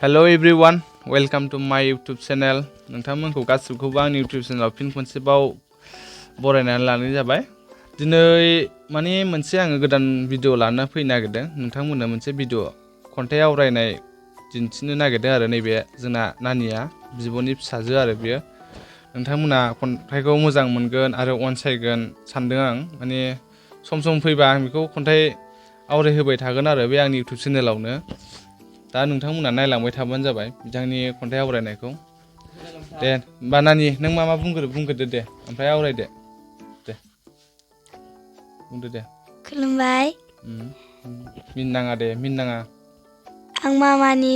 Hello everyone, welcome to my YouTube channel. नोंथांमोनखौ गासिबखौबो आंनि YouTube चेनेलाव फिन खनसेबाव बरायनानै लानाय जाबाय। दिनै माने मोनसे आङो गोदान भिडिअ लाना फैनो नागिरदों। नोंथांमोननो मोनसे भिडिअ खन्थाइ आवरायनाय दिन्थिनो नागिरदों आरो नैबे जोंना नानिया बिब'नि फिसाजो आरो बियो। नोंथांमोना खन्थाइखौ मोजां मोनगोन आरो अनसायगोन सानदों आं। माने सम फैबा आं बेखौ खन्थाइ आवरायहोबाय थागोन आरो बे आंनि YouTube चेनेलावनो। दा नोंथांमोना नायलांबाय थाबानो जाबाय बिथांनि खन्थाइ आवरायनायखौ। दे होमबा नानि नों मा बुंग्रोदो दे ओमफ्राय आवरायदो दे बुंदो दे। खुलुमबाय। मिनिनाङा दे मिनिनाङा। आं मामानि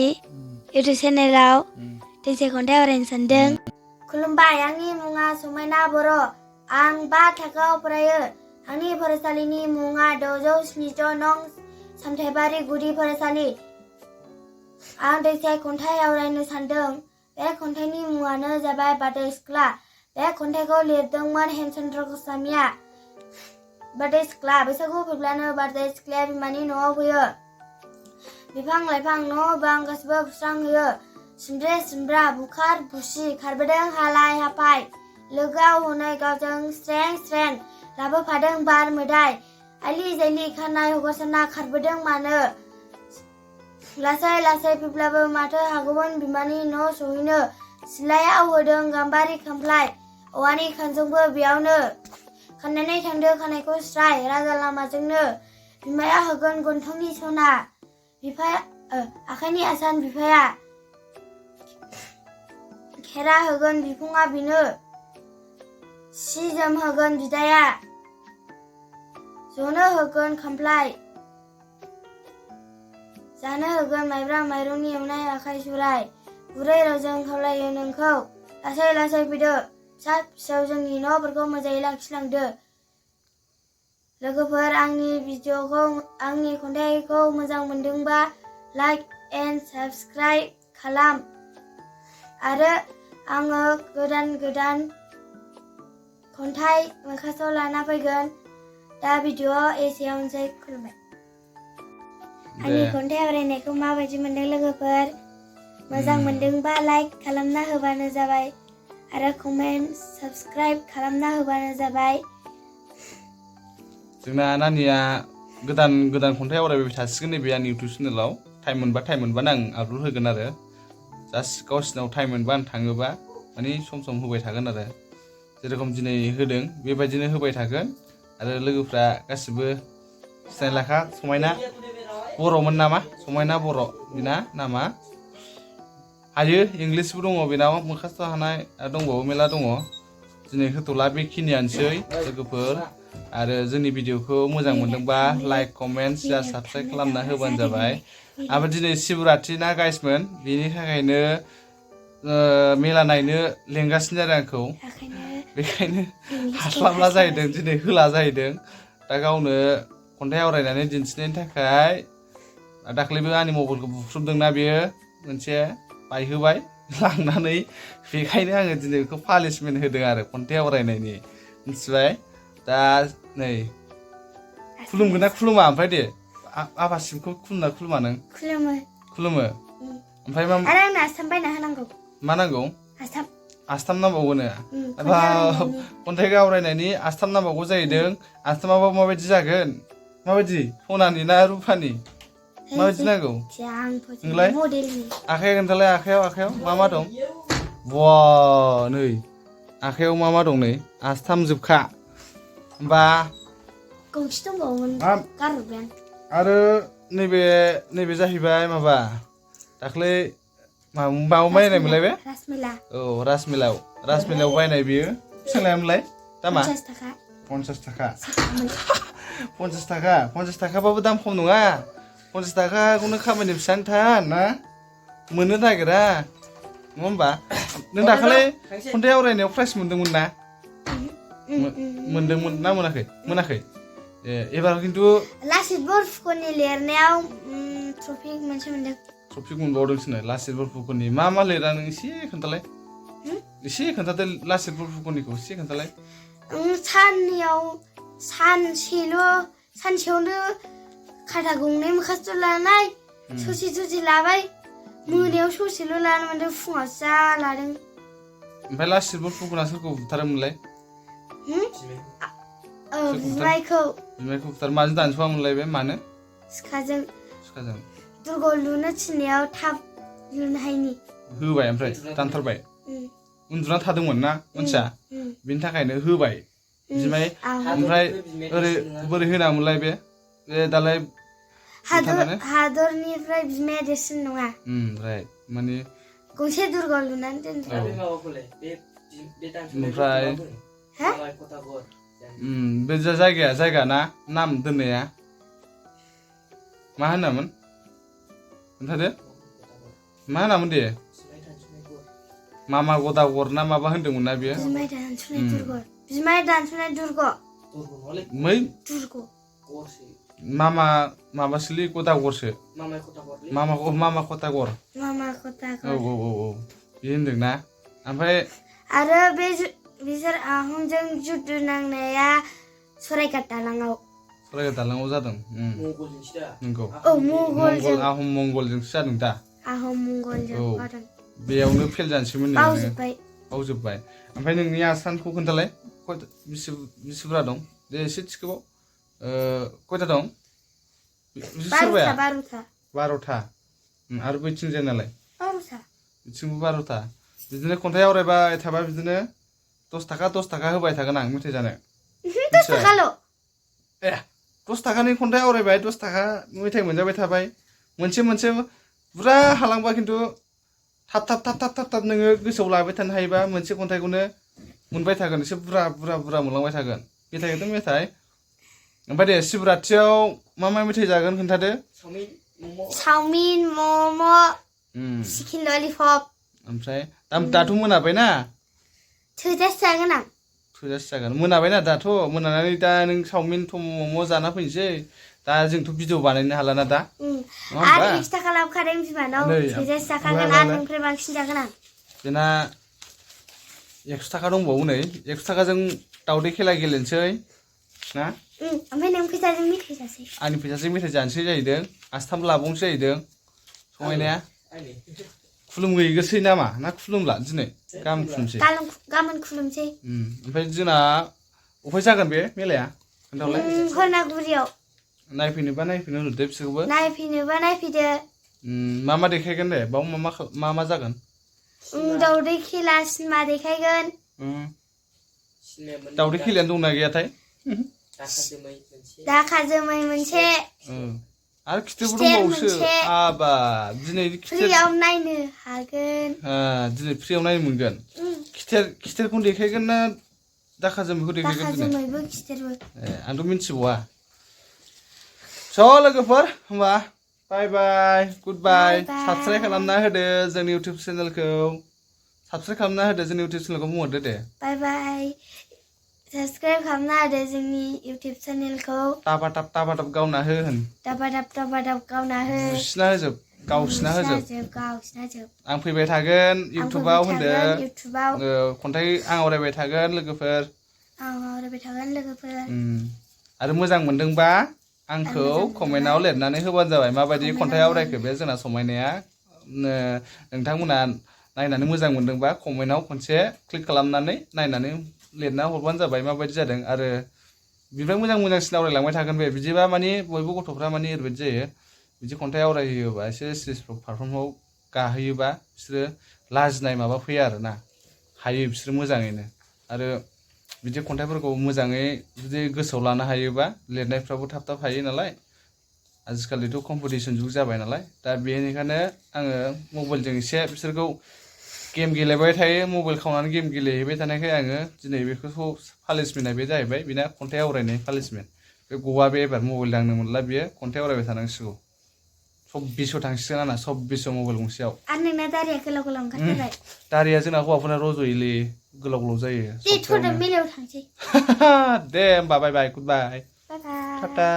इउटुब चेनेलाव दोंसे खन्थाइ आवरायनो सानदों। खुलुमबाय, आंनि मुङा समायना बर'। आं 5 थाखोआव फरायो। आंनि फरायसालिनि मुङा 676 नं सामथाइबारि गुदि फरायसालि। आं दोंसे खन्थाइ आवरायनो सानदों। बे खन्थाइनि मुङानो जाबाय बारदै सिख्ला। बे खन्थाइखौ लिरदोंमोन हेमचन्द्र गस्वामीया। बारदै सिख्ला। बैसागु फैब्लानो बारदै सिख्लाया बिमानि न'आव फैयो। बिफां लाइफां न' बां गासिबो बुस्रांहोयो। सिमब्रे सिमब्रा बुखार बुसि खारबोदों हालाय हाफाय। लोगोआव हनै गावजों स्रें स्रें लाबोफादों बार मोदाय। आइलि जायलि खानाय हगारसारना खारबोदों मानो। लासै लासै फैब्लाबो माथो हागौमोन बिमानि न' सहैनो। सिलायाव होदों गाम्बारि खामफ्लाय, औवानि खानजंबो बेयावनो। खानानै थांदो खानायखौ स्राय राजा लामाजोंनो। बिमाया होगोन गन्थंनि सना, आखाइनि आसान बिफाया। खेरा होगोन बिखुङा बिनो, सि जोम होगोन बिदाया। जनो होगोन खामफ्लाय, जानो होगोन माइब्रा माइरंनि एवनाय आखाइ सुराय। गुरै रावजों खावलायो नोंखौ, लासै लासै फैदो फिसा फिसौ जोंनि न'फोरखौ मोजाङै लाखिलांदो। लोगोफोर, आंनि खन्थाइखौ मोजां मोनदोंबा लाइक एन्ड साबस्क्राइब खालाम। आरो आङो गोदान खन्थाइ मोखासआव लाना फैगोन। दा भिडिअ'आव एसेयावनोसै। खुलुमबाय। आंनि खन्थाइ आवरायनायखौ माबायदि मोनदों लोगोफोर? मोजां मोनदोंबा लाइक खालामना होबानो जाबाय आरो कमेन्ट साबस्क्राइब खालामना होबानो जाबाय। जोंना नानिया गोदान खन्थाइ आवरायबाय थासिगोन नैबे आंनि इउटुब चेनेलाव। टाइम मोनबानो आं आपल'ड होगोन आरो। जास्ट गावसिनाव टाइम मोनबा आं थाङोबा माने सम होबाय थागोन आरो। जेरखम दिनै होदों बेबायदिनो होबाय थागोन। आरो लोगोफ्रा गासिबो सिनायलाखा समायना बर'मोन नामा? समायना बर' बिना नामा। हायो इंलिसबो दङ बेनाव, मोखासथ' हानाय दंबावो मेला दङ। दिनै होथ'ला बेखिनियानोसै लोगोफोर। आरो जोंनि भिडिअखौ मोजां मोनदोंबा लाइक कमेन्ट शेयार साबस्क्राइब खालामना होबानो जाबाय। आरो दिनै शिबरात्रि ना गाइसमोन, बेनि थाखायनो मेला नायनो लेंगासिनो आरो आंखौ। बेखायनो हास्लाबला जाहैदों, दिनै होला जाहैदों। दा गावनो खन्थाइ आवरायनानै दिन्थिनायनि थाखाय दाख्लैबो आंनि मबाइलखौ बुख्रुबदोंना बेयो मोनसे बायहोबाय लांनानै। बेखायनो आङो दिनै बेखौ पानिशमेन्ट होदों आरो खन्थाइ आवरायनायनि, मिथिबाय। दा नै खुलुमगोन ना खुलुमा ओमफ्राय दे आफासिमखौ खुलुमना खुलुमा नों? खुलुमो। ओमफ्राय आरो आंनो आस्थाम बायना होनांगौ। मा नांगौ? आस्थाम नांबावगोनो। खन्थाइ आवरायनायनि आस्थाम नांबावगौ जाहैदों। आस्थामाबा माबायदि जागोन? माबायदि सनानि ना रुपानि? माबायदि नांगौ नोंलाय? आखाइया खोन्थालाय, आखाइयाव मा दं? बा नै आखाइयाव मा दं नै? आस्थाम जोबखा होमबा। गंसे दंबावोमोन गारहरबाय आं। आरो नैबे जाहैबाय माबा दाख्लै माबा बायनायमोनलाय बे? औ राजमेलायाव बायनाय बेयो बेसेबां लायामोनलाय दामा? 50 थाखा। 50 थाखाबाबो दाम खम नङा। 50 थाखाखौनो खामायनो बेसेबांथार ना मोननो नागिरा नङा होमबा? नों दाखालि खन्थाइ आवरायनायाव प्राइज मोनदोंमोन ना? मोनदोंमोन ना मोनाखै? एबार खिन्थु लासित बरफुकननि लिरनायाव ट्रफि मोनसे मोनदों। ट्रफि मोनबावदोंसोनो लासित बरफुकननि। मा लिरा नों एसे खोन्थालाय। एसे खोन्थादो लासित बरफुकननिखौ एसे खोन्थालाय। सानसेयावनो खाथा गंनै मोखासथ' लानाय, ससे लाबाय। मोनायाव मोनायाव ससेल' लानो मोनदों फुङाव जा लादों ओमफ्राय लासितबो फुंखना सोरखौ बुथारोमोनलाय बिमायखौ बुथार माजों दानस'वामोनलाय बे मानो सिखाजों सिखाजों दुर्ग लुनो थिननायाव थाब लुनो हायिनि होबाय ओमफ्राय दानथारबाय उन्दुना थादोंमोन ना मानसिया बिनि थाखायनो होबाय बिमाय ओमफ्राय ओरै बोरै होनामोनलाय बे दालाय हादरनिफ्राय बिमाया देरसिन नङा ओमफ्राय माने गंसे दुर्ग लुनानै दोनदों ओमफ्राय बे जायगा ना नाम दोननाया मा होनामोन खोन्थादो मा होनामोन दे मामा गदागर ना माबा होनदोंमोन ना बेयो बिमाय दानस'नाय दुर्ग मै दुर्ग माबासोलै गदागरसो मामा खतागर औ बे होनदोंना ओमफ्राय आरो बिसोर आहमजों जुद्ध नांनाया सराइघाट दालाङाव जादों नंगौ आहम मंगलजोंसो जादों दा आहम मंगलजों जादों बेयावनो फेल जानोसैमोन बावजोब्बाय ओमफ्राय नोंनि आसानखौ खोन्थालाय बेसे बुरजा दं दे एसे थिखोबाव खयथा दं 12 आरो बैथिंजाय नालाय 12 बिथिंबो 12 बिदिनो खन्थाइ आवरायबाय थाबा बिदिनो 10 थाखा होबाय थागोन आं मेथाइ जानो 10 थाखाल' 10 थाखानि खन्थाइ आवरायबाय 10 थाखा मेथाइ मोनजाबाय थाबाय मोनसे बुरजा हालांबा खिन्थु थाब नोङो गोसोआव लाबाय थानो हायोबा मोनसे खन्थाइखौनो मोनबाय थागोन एसे बुरजा मोनलांबाय थागोन मेथाइखौथ' मेथाइ ओमफ्राय दे शिबरात्रियाव मा मेथाइ जागोन खोन्थादो चावमिन मम' चिकेन ललिपप ओमफ्राय दाथ' मोनाबायना थोजासे जागोन मोनाबायना दाथ' मोनानानै दा नों चावमिन मम' जाना फैनोसै दा जोंथ' भिडिअ बानायनो हालाना दा आरो एक्सट्रा खालामखादों बिमानाव थोजासे जाखागोन आरो नोंनिफ्राय बांसिन जागोन आं बेना 100 थाखा दंबावो नै 100 थाखाजों दावदै खेला गेलेनोसै ना ओमफ्राय नों फैसाजों मेथाइ जासै आंनि फैसाजों मेथाइ जानोसै जाहैदों आस्थाम लाबावनोसै जाहैदों समायनाया खुलुमहैगोसै नामा ना खुलुमला दिनै गाबोन खुलुमसै गाबोन खुलुमसै ओमफ्राय जोंना अफाय जागोन बे मेलाया खोन्थालाय हरनागुरियाव नायफैनोबा नायफैनो होनदो बिसोरखौबो नायफैनोबा नायफैदो मा देखायगोन दे बाव मा जागोन दावदै खेला सिनेमा देखायगोन दावदै खेलायानो दंना गैयाथाय दाखा जोमै मोनसे आरो खिथेरबो दंबावोसो दिनै फ्रियाव नायनो हागोन दिनै फ्रियाव नायनो मोनगोन खिथेरखौनो देखायगोन ना दाखा जोमैखौ देखायगोन जोमैबो खिथेरबो आंथ' मिन्थिबावा स' लोगोफोर होमबा बाय गुड बाय साबस्क्राइब खालामना होदो जोंनि इउटिउब चेनेलखौ बुंहरदो दे बाय साबस्क्राइब खालामना होदो जोंनि इउटिउब चेनेलखौ टाबाटाब गावना हो होन टाबाटाब गावना हो गावसिना होजोब आं फैबाय थागोन इउटिउबाव होनदो खन्थाइ आं आवरायबाय थागोन लोगोफोर आरो मोजां मोनदोंबा आंखौ कमेन्टआव लिरनानै होबानो जाबाय माबायदि खन्थाइ आवरायखो बे जोंना समायनाया नोंथांमोना नायनानै मोजां मोनदोंबा कमेन्टआव खनसे क्लिक खालामनानै नायनानै लिरना हरबानो जाबाय माबायदि जादों आरो बिनिफ्राय मोजांसिन आवरायलांबाय थागोन बे बिदिबा माने बयबो गथ'फ्रा माने ओरैबायदि जायो बिदि खन्थाइ आवरायहोयोबा एसे स्टेज पारफर्माव गाहोयोबा बिसोरो लाजिनाय माबा फैया आरोना हायो बिसोरो मोजाङैनो आरो बिदि खन्थाइफोरखौ मोजाङै जुदि गोसोआव लानो हायोबा लिरनायफ्राबो थाब हायो नालाय आजिखालिथ' कम्पिटिसन जुग जाबाय नालाय दा बेनिखायनो आङो मबाइलजों एसे बिसोरखौ गेम गेलेबाय थायो मबाइल खावनानै गेम गेलेहैबाय थानायखाय आङो दिनै बेखौ पानिशमेन्टआ बे जाहैबाय बेना खन्थाइ आवरायनाय पानिशमेन्ट बे गवा बे एबार मबाइल दांनो मोनला बियो खन्थाइ आवरायबाय थानांसिगौ 24 थांसिगोन आंना 24 मबाइल गंसेयाव आरो नोंना दारिया गोलाव ओंखारथारबाय दारिया जोंना हौवाफोरना रज'योलै गोलाव जायो दे थ'दो मेलायाव थांसै दे होमबा बाय गुड बाय टाटा